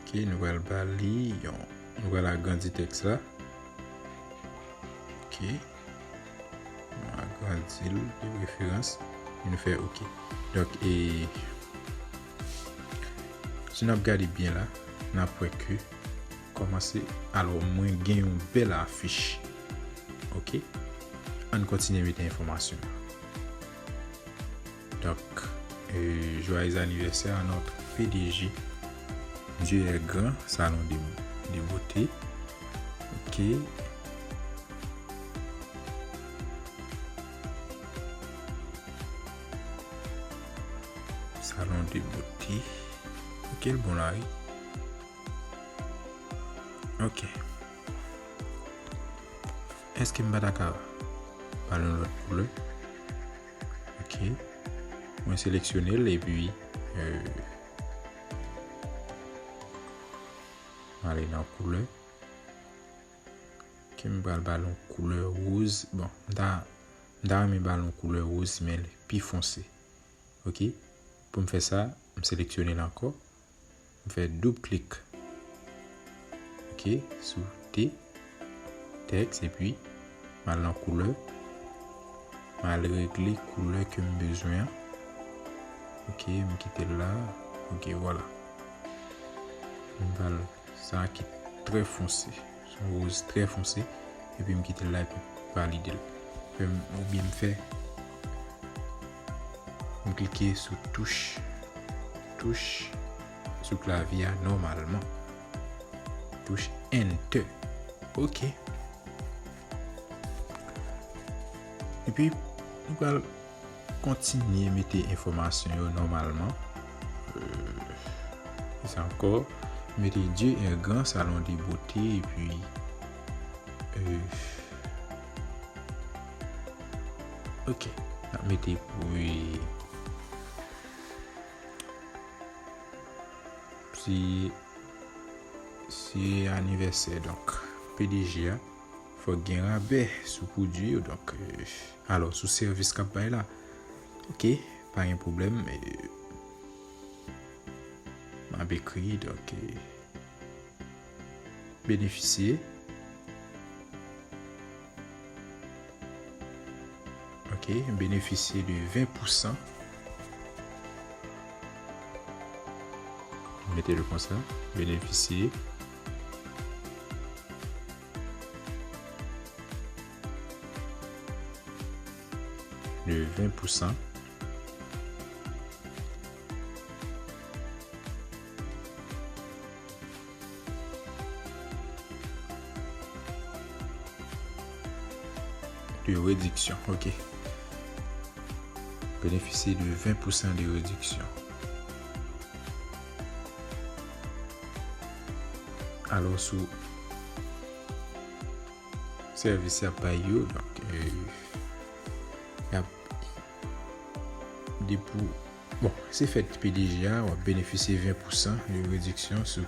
Ok, nou pral ba li yon, nou pral agrandi tèks la. Ok. Nou agrandi l de preferans. E nou fè ok. Donk, e, si n ap gade byen la, n ap wè ke kòmanse, alò, mwen gen yon bèl afich. Ok? Ann kontinye mete enfòmasyon. Donk, euh, joyeux anniversaire à notre P D G. Dieu est grand, salon de, de beauté. Ok. Salon de bote. Ok, l bon la, wi. Ok. Èske m pa ta ka ba l yon lòt koulè? Ok. Mwen seleksyone l epi, euh, m ale nan koulè. Ok, m pral ba l yon koulè woz. Bon, m ta, m ta renmen ba l yon koulè woz, men l pi fonse. Ok? Pou m fè sa, m seleksyone l ankò. M fè doub klik. Ok, sou T, tèks, epi m al nan koulè. M al regle koulè ke m bezwen an. Ok, m kite l la. Ok, vwala. M ba l sa ki trè fonse. Se yon woz trè fonse. Epi m kite l la epi valide l. Epi m, oubyen m fè, m klike sou touch, touch sou klavye a nòmalman. Touch Enter. Ok. Epi, nou pral kontinye mete enfòmasyon yo nòmalman. Euh, kisa ankò? Mete Dieu est grand, salon de beauté, epi, euh, ok, n ap mete pou, se, se anivèsè, donk, P D G a. Fòk gen rabè sou pwodui yo, donk, euh, alò, sou sèvis k ap bay la. Ok, pa gen pwoblèm, euh, m ap ekri, donk, euh, benefisye. Ok, benefisye de ven pou san. Mete l konsa, benefisye de ven pou san de rediksyon. Ok. Benefisye de ven pou san de rediksyon. Alò, sou sèvis y ap bay yo, donk, euh, y ap, depi, bon, se fèt P D G a, w ap benefisye ven pou san de rediksyon sou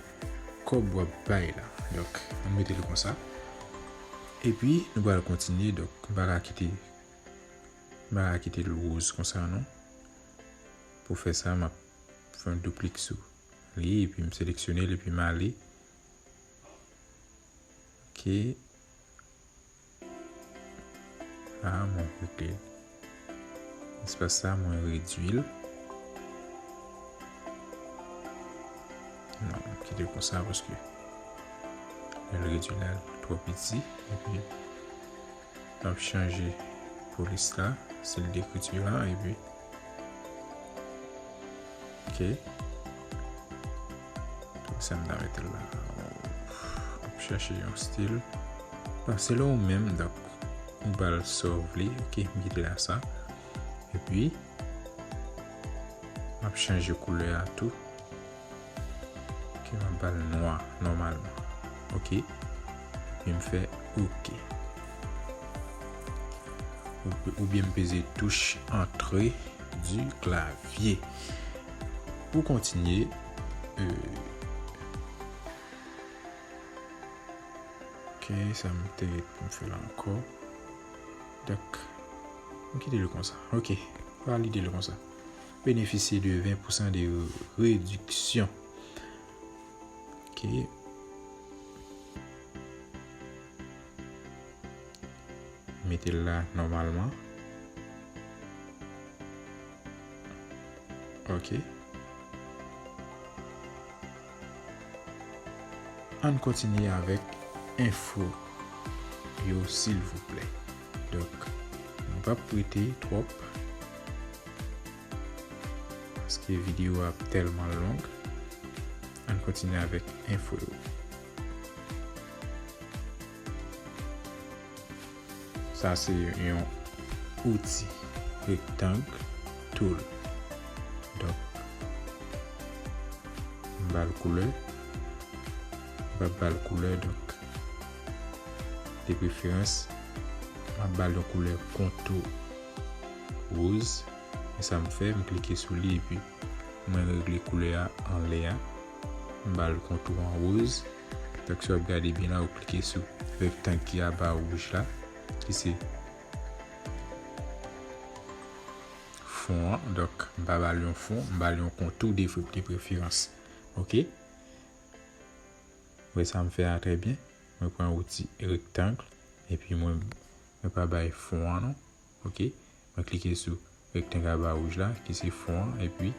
kòb w ap bay la. Donk, ann mete l konsa. Epi, nou pral kontinye, donk, m pa ka kite, m pa ka kite l woz konsa, non. Pou fè sa, m ap fè yon doub klik sou li, epi m seleksyone l, epi m ale. Ok. La, mwen regle espas sa, mwen redui l. Non, m kite l konsa paske lè l redui la, l twò piti. Epi, m ap chanje polis la, stil dekriti la, epi, ok. Sa m ta mete la. M ap chache yon stil. Bon, selon ou menm, donk, ou ba l sa w vle. Ok, m kite la sa. Epi, m ap chanje koulè a tou. Ok, m ap ba l nwa, nòmalman. Ok. Epi m fè ok. Ou, oubyen m peze touch antre du clavier. Pou kontinye, euh, ok, sa m te ret pou m fè la ankò. Donk, m kite l konsa. Ok, valide l konsa. Benefisye de ven pou san de rediksyon. Ok. Mete l la nòmalman. Ok. Ann kontinye avèk enfo yo, silvouplè. Donk, m p ap rete twòp, paske videyo a ap tèlman long. Ann kontinye avèk enfo yo. Sa se yon outi, rectangle tool. Donk, Ba l koulè. M p ap ba l koulè, donk, de preferans, m ap ba l yon koulè kontou woz. E sa m fè, m klike sou li, epi mwen regle koulè a anlè a. M ba l kontou an woz. Donk, si w ap gade byen la, ou klike sou rektang ki anba wouj la, ki se fon an. Donk, m pa ba l yon fon, m ba l yon kontou de, de preferans. Ok? Ou wè sa m fè a trè byen. Mwen pran wouti rektang, epi mwen, mwen pa bay fon an non. Ok? Mwen klike sou rektang anba wouj la, ki se fon an, epi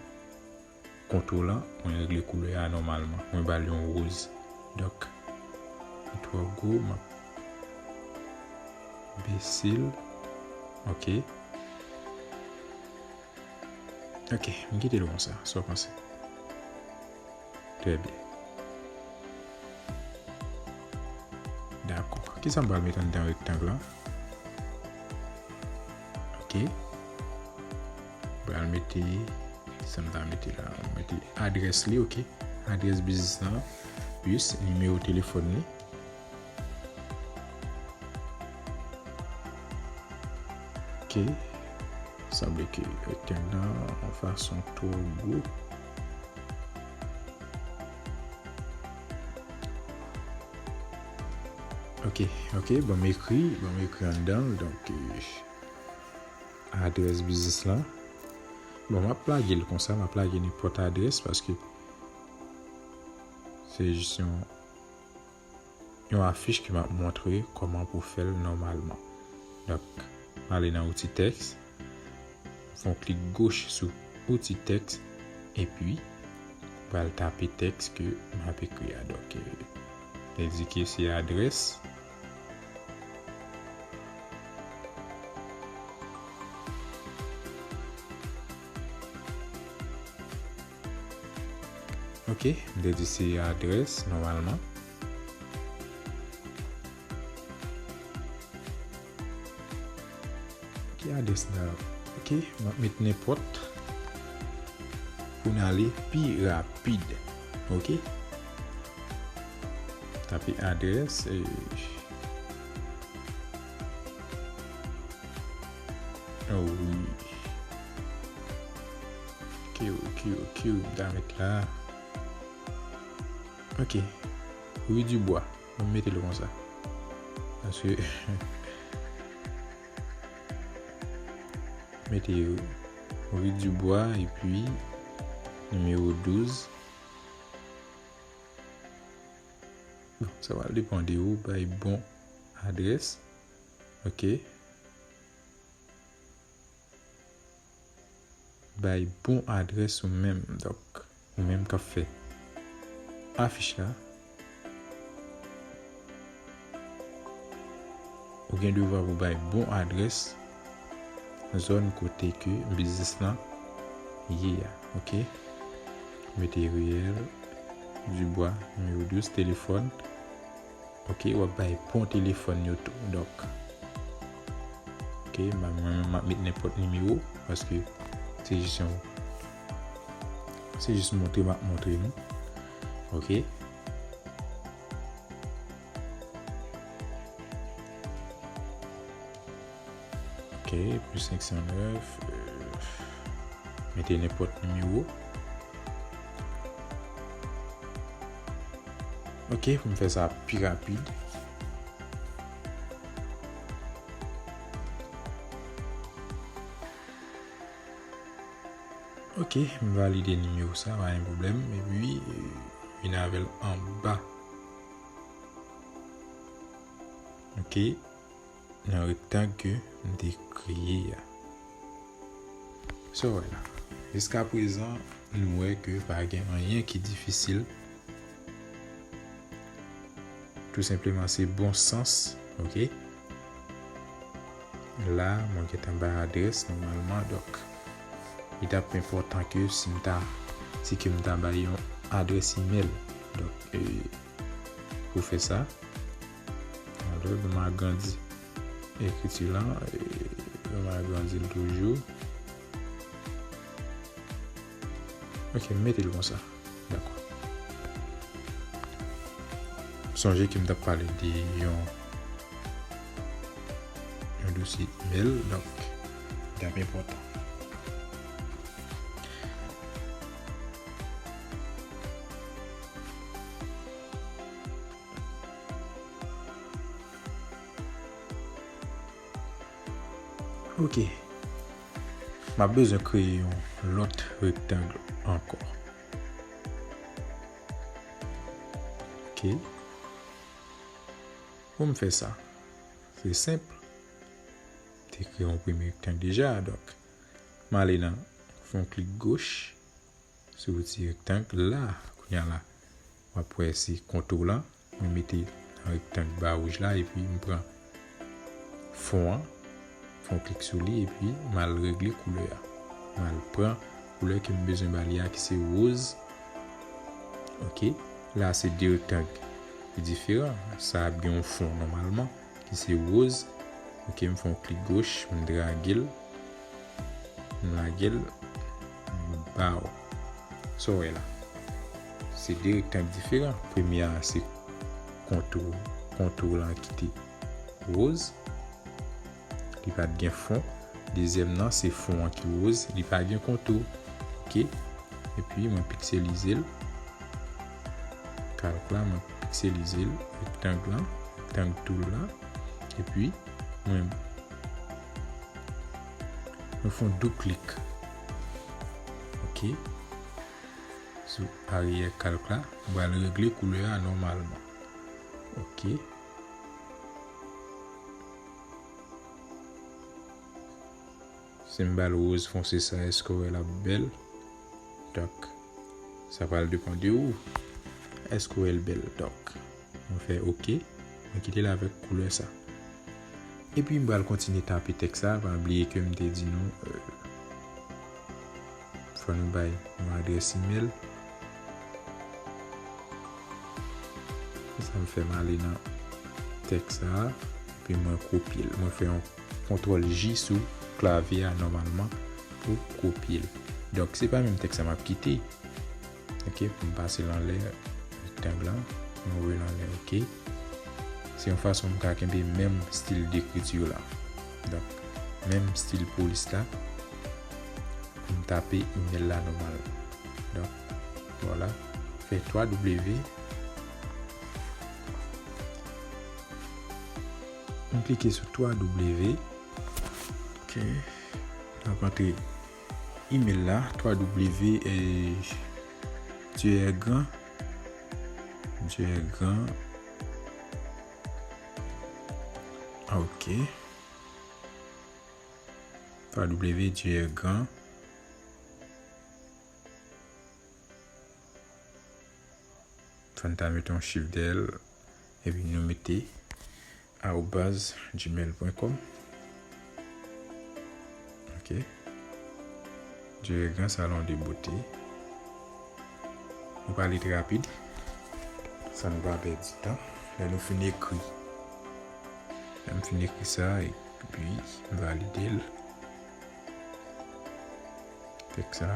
kontou lan, mwen regle koulè a nòmalman. Mwen ba l yon woz. Donk, li twò gwo, m ap bese l. Ok. Ok, m kite l konsa. Sa w panse? Trè byen. Dakò. Kisa m pral met anndan rektang lan? Ok. M pral mete, kisa m ta mete la? M mete adrès li, ok. Adrès biznis lan, plis nimewo telefòn li. Ok. Sanble ke rektang lan yon fason twò gwo. Ok, ok, ban m ekri, ban m ekri anndan l, donk, euh, adrès biznis lan. Bon, m ap lage l konsa, m ap lage nenpòt adrès, paske se jis yon yon afich ke m ap montre kòman pou fè l nòmalman. Donk, m ale nan outi tèks, m fè yon klik goch sou outi tèks, epi m pral tape tèks ke m ap ekri a. Donk, euh, endike se adrès. Ok, m te di se adrès, nòmalman. Ki adrès la? Ok, m ap met nenpòt pou n ale pi rapid. Ok? Tape adrès, e, oh wi. Ok, ok, ok, m ta met la. Ok. Rue du Bois. Mwen mete l konsa. Paske mete rue du Bois epi nimewo douz. Bon, sa va depann de ou bay bon adrès. Ok. Bay bon adrès ou menm. Donk, ou menm k ap fè afich la, ou gen devwa pou bay bon adrès zòn kote ke biznis lan ye a, ok? Mete riyèl Dibwa, nimewo douz, telefòn. Ok, w ap bay bon telefòn yo tou. Donk, ok, mwen, mwen, m ap met nenpòt nimewo, paske se jis yon, se jis montre m ap montre nou. Ok. Ok, plis senk san nèf, euh, mete nenpòt nimewo. Ok, pou m fè sa pi rapid. Ok, m valide nimewo sa, pa gen pwoblèm. Epi, euh, vin avè l anba. Ok. Nan rektang ke m te kreye a. So, wè la. Jiskaprezan, nou wè ke pa gen anyen ki difisil. Tou senpleman, se bon sans, ok? La, mwen gentan bay adrès nòmalman, donk, li t ap enpòtan ke si m ta, si ke m ta bay yon adrès imèl. Donk, e, pou fè sa, alò, ban m agrandi ekriti lan, e, ban m agrandi l toujou. Ok, m mete l konsa. Dakò. Sonje ke m t ap pale de yon, yon dosye email, donk, li t ap enpòtan. Ok. M ap bezwen kreye yon lòt rektang ankò. Ok. Pou m fè sa, se senp. M te kreye yon premye rektang deja, donk, m ale nan, fè yon klik goch. Sou ti rektang la, kounye a la, w ap wè se kontou la. Mwen mete nan rektang ba wouj la, epi m pran fon an, fè yon klik sou li, epi m al regle koulè a. M al pran koulè ke m bezwen ba li a, ki se woz. Ok, la se de rektang ki diferan. Sa ap gen yon fon nòmalman, ki se woz. Ok, m fè yon klik goch, m drage l, m lage l, m ba w. Sa w wè la, se de rektang diferan. Premye a se kontou, kontou lan ki te woz. Li pa t gen fon. Dezyèm nan, se fon an ki woz. Li pa gen kontou. Ok? Epi, mwen pikselize l. Kalk la, mwen pikselize l. Rektang lan, rektang tool la. Epi, mwen, mwen fè yon doub klik. Ok? Sou aryè kalk la, mwen pral regle koulè a nòmalman. Ok. Si m ba l woz fonse sa, èske w wè l ap bèl? Donk, sa pral depann de ou. Èske w wè l bèl? Donk, mwen fè ok. Mwen kite l avèk koulè sa. Epi m pral kontinye tape tèks sa. Pa bliye ke m te di nou, euh, fò nou bay yon adrès imèl. Sa m fè, m ale nan tèks sa a, epi mwen kopye l. Mwen fè yon kontwòl J sou klavye a nòmalman pou kopye l. Donk, se pa menm tèks sa m ap kite. Ok, pou m pase l anlè rektang lan, mwen voye l anlè, ok. Se yon fason m ka kenbe menm stil dekriti la. Donk, menm stil polis la, pou m tape imèl la nòmal. Donk, vwala. Fè twa W. M klike sou twa W. Ok. M ap antre imèl la, twa W, eh, Dieu est grand. Dieu est grand. Ok. Twa W, Dieu est grand. Fò n ta mete yon chif dèyè l. Epi nou mete arobase gmail point com. Ok. Dieu est grand, salon de beauté. Nou pral li trè rapid. San nou pa pèdi tan. Lè nou fin ekri. Lè m fin ekri sa, epi m valide l. Tèks sa.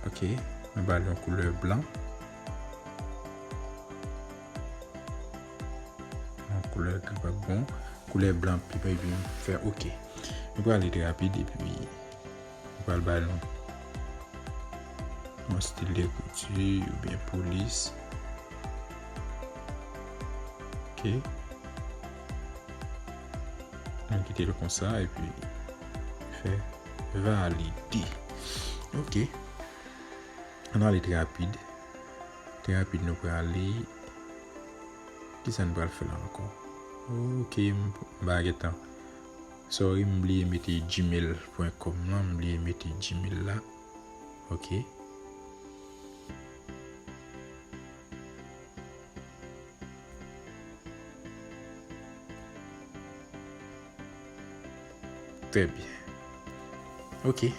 Ok, mwen ba l yon koulè blan. Yon koulè ki pa bon. Koulè blan, epi, epi m fè ok. Nou pral li trè rapid, epi nou pral ba l yon, yon stil dekriti oubyen polis. Ok. Mwen kite l konsa epi fè valide. Ok. Ann ale trè rapid. Trè rapid nou prale. Kisa n pral fè la ankò? Ok, m, m pa gen tan. Sorry, m bliye mete gmail point com lan, m bliye mete Gmail la. Ok. Trè byen. Ok.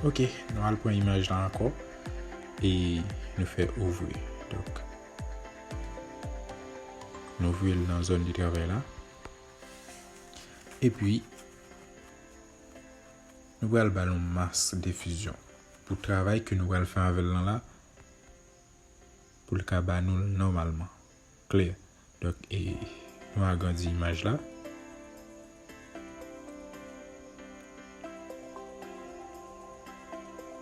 Ok, nou al pran imaj la ankò e nou fè ouvri. Donk, nou ouvri l nan zòn de travay la. Epi, nou pral ba l yon mask defizyon. Pou travay ke nou pral fè avè l lan la, pou l ka ba nou l nòmalman. Klè. Donk, e, nou agrandi imaj la.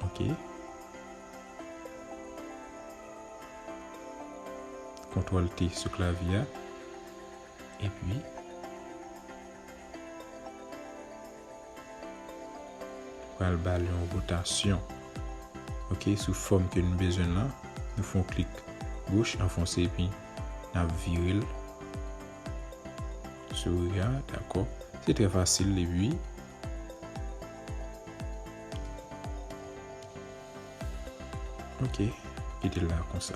Ok. Kontwòl T sou klavye a. Epi, pral ba l yon wotasyon. Ok, sou fòm ke nou bezwen lan, nou fè yon klik goch, anfonse, epi n ap vire l. Souri a, dakò. Se trè fasil, epi, ok, kite l la konsa.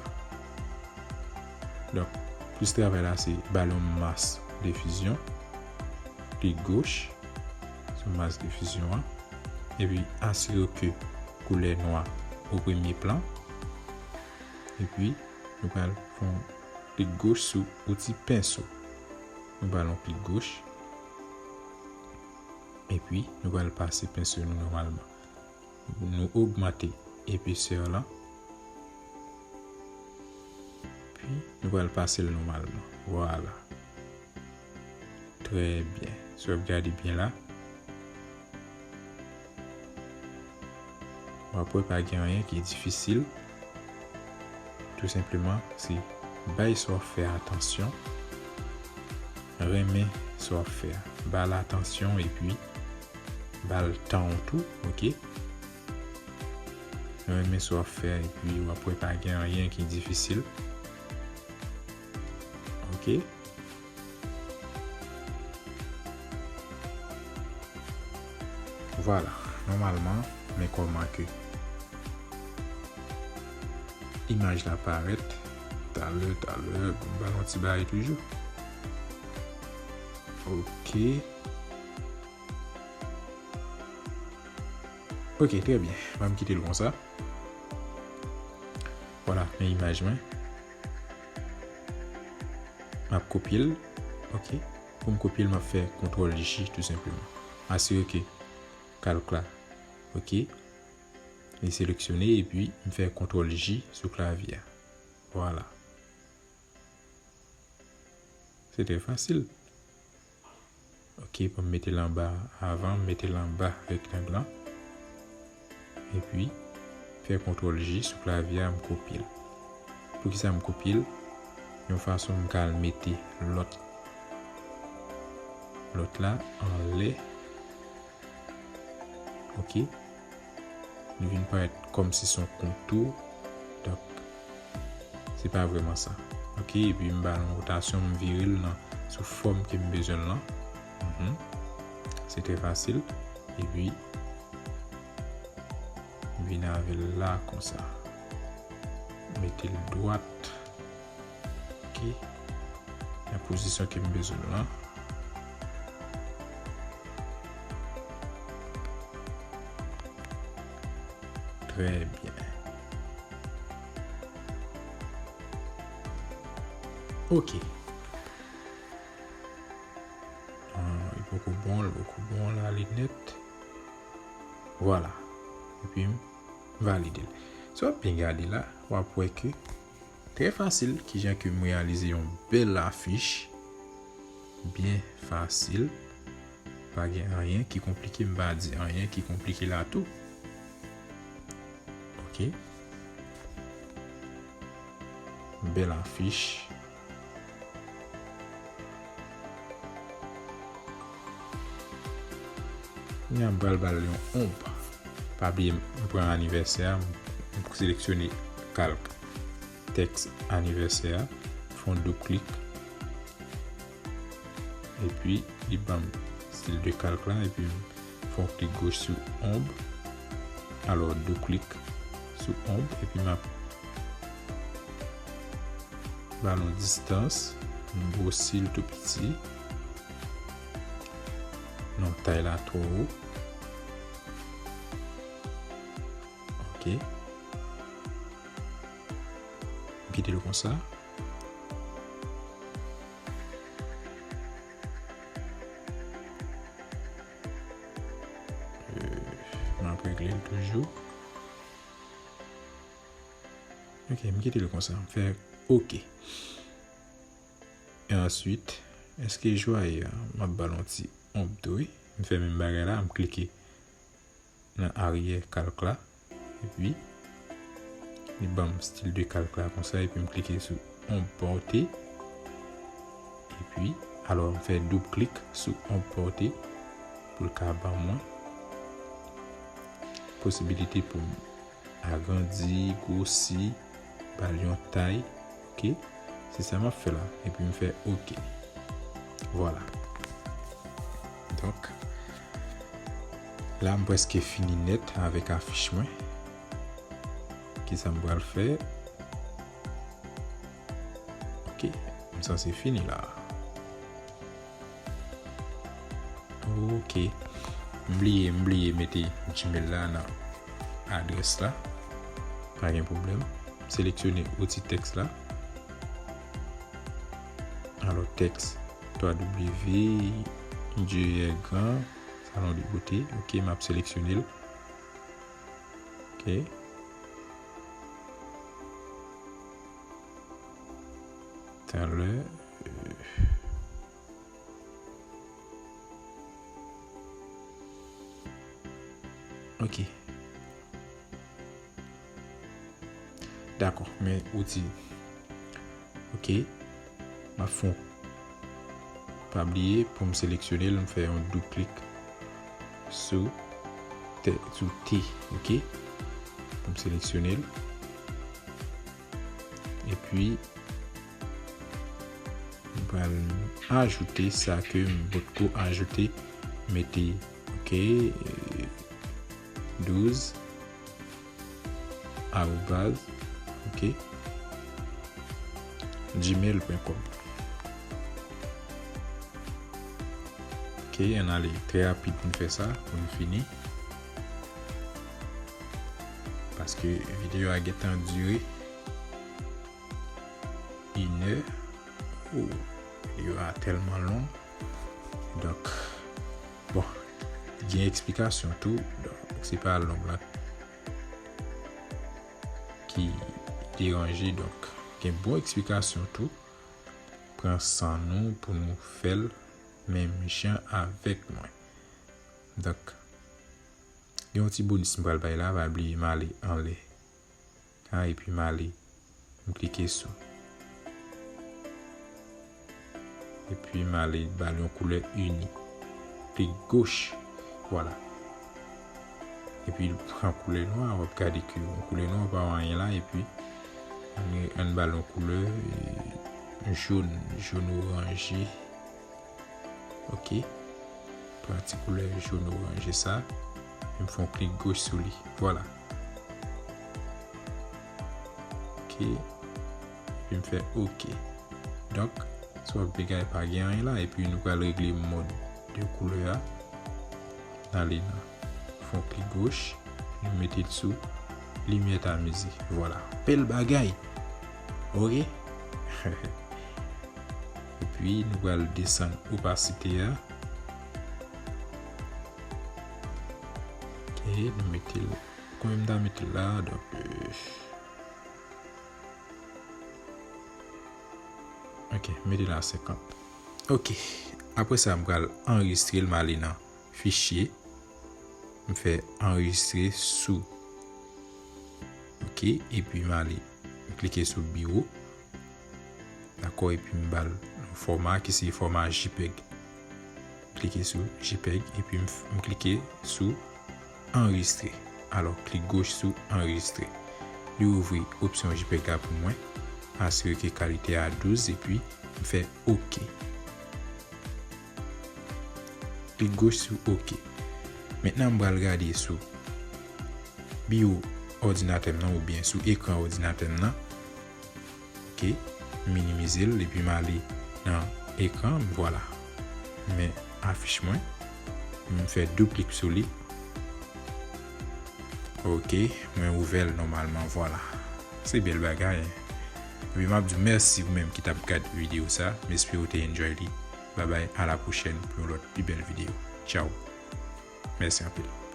Donk, plis travay la, se ba l yon mask defizyon, klik goch sou mask defizyon an, epi asire ke koulè nwa o premye plan, epi nou pral fè yon klik goch sou outi penso. Nou ba l yon klik goch, epi nou pral pase penso nou nòmalman. Nou ogmante epesè lan. Epi, nou pral pase l nòmalman. Vwala. Trè byen. Si w ap gade byen la, w ap wè pa gen anyen ki difisil. Tou senpleman, se bay sa w ap fè atansyon. Renmen sa w ap fè a. Ba l atansyon epi ba l tan w tou, ok? Renmen sa w ap fè a, epi w ap wè pa gen anyen ki difisil. Ok? Vwala, nòmalman, men kòman ke imaj la parèt. Talè, talè, bon, ba l yon ti bagay toujou. Ok. Ok, trè byen. Ban m kite l konsa. Vwala, men imaj mwen. M ap kopye l. Ok. Pou m kopye l, m ap fè kontwòl J tou senpleman. Asire ke kalk la, ok, li seleksyone, epi m fè kontwòl J sou klavye a. Vwala. Se trè fasil. Ok, pou m mete l anba avan, m mete l anba rektang lan. Epi, fè kontwòl J sou klavye a, m kopye l. Poukisa m kopye l? Yon fason m ka al mete lòt, lòt la anlè. Ok. Li vin parèt kòmsi se yon kontou. Donk, se pa vrèman sa. Ok, epi m ba l yon wotasyon, m vire l nan, sou fòm ke m bezwen l lan. Mhm. Se trè fasil. Epi, m vin avè l la konsa. Mete l dwat. Ok. Nan pozisyon ke m bezwen l lan. Trè byen. Ok. Ah, li poko bon, li poko bon la, li nèt. Vwala. Epi m valide l. Si w ap byen gade la, w ap wè ke trè fasil, kijan ke m reyalize yon bèl afich. Byen fasil. Pa gen anyen ki konplike, m pa di anyen ki konplike la tou. Ok. Bèl afich. Kounye a, m pral ba l yon onb. Pa bliye, m pran anivèsè a, m, m seleksyone kalk tèks anivèsè a, fè yon doub klik. Epi, li ban m stil de kalk la, epi m fè yon klik goch sou onb. Alò, doub klik sou onb, epi m ap ba l yon distans, m gwosi l tou piti. Non, tay la twò wo. Ok. M kite l konsa. Euh, m ap regle l toujou. Ok, m kite l konsa. M fè ok. E answit, èske jwaye a, m ap ba l yon ti ombre tou, wi. M fè menm bagay la, m klike nan aryè kalk la. Epi, li ban m stil de kalk la konsa, epi m klike sou ombre portée. Epi, alò, m fè doub klik sou ombre portée pou l ka ban mwen posibilite pou m agrandi, gwosi, ba l yon tay. Ok? Se sa m ap fè la. Epi m fè ok. Vwala. Donk, la m prèske fini nèt avèk afich mwen. Kisa m pral fè? Ok, m sanse fini la. Ok. M bliye, m bliye mete Gmail la nan adrès la. Pa gen pwoblèm. Seleksyone outi tèks la. Alò, tèks twa W, Dieu est grand, Salon de beauté. Ok, m ap seleksyone l. Ok. Talè. Euh, Ok. Dakò, men outi. Ok. M ap fè yon, pa bliye, pou m seleksyone l, m fè yon doub klik sou T, sou T, ok? Pou m seleksyone l. Epi, m pral ajoute sa ke m potko ajoute, mete, ok, euh, douz, arobaz, ok, gmail pwen kòm. Ok, ann ale trè rapid pou n fè sa, pou n fini. Paske videyo a gentan dire inè. Oh, videyo a tèlman long. Donk, bon, gen eksplikasyon tou. Donk, se pa long la ki deranje. Donk, gen bon eksplikasyon tou. Pran san nou pou nou fè l menm jan avèk mwen. Donk, gen yon ti bonis m pral bay la, pa bliye m ale anlè. Ha, epi m ale, m klike sou. Epi m ale ba l yon koulè ini. Klik goch. Vwala. Epi l pran koulè nwa, w ap gade ke yon koulè nwa pa wè anyen la, epi ann, ann ba l yon koulè, e, jòn, jòn oranje. Ok. Pran ti koulè jòn oranje sa. Epi m fè yon klik goch sou li. Vwala. Ok. Epi m fè ok. Donk, si w ap vin gade pa gen anyen la, epi nou pral regle mòd de koulè a. N ale nan fè yon klik goch, nou mete l sou limyè tamize. Vwala. Bèl bagay. Ok. Epi, nou pral desann opasite a. Ok, nou mete l. Konbyen m ta mete l la, donk, euh, ok, mete l a senkant. Ok, apre sa, m pral anrejistre l, m ale nan fichye. M fè anrejistre sou. Ok, epi m ale, m klike sou biwo. Dakò, epi m ba l yon fòma ki se fòma JPEG. M klike sou JPEG, epi m, m klike sou anrejistre. Alò, klik goch sou anrejistre. Li ouvri opsyon JPEG la pou mwen. Asire ke kalite a douz, epi m fè ok. Klik goch sou ok. Mentnan, m pral gade sou biwo òdinatè m nan oubyen sou ekran òdinatè m nan. Ok, m minimize l epi m ale nan ekran, vwala. Men afich mwen, m fè doub klik sou li. Ok, mwen ouvè l nòmalman, vwala. Se bèl bagay. Epi m ap di w mèsi ou menm ki t ap gad videyo sa. M espere w te enjoy li. Babay, a la pwochèn pou yon lòt pi bèl videyo. Tchaw. Mèsi anpil.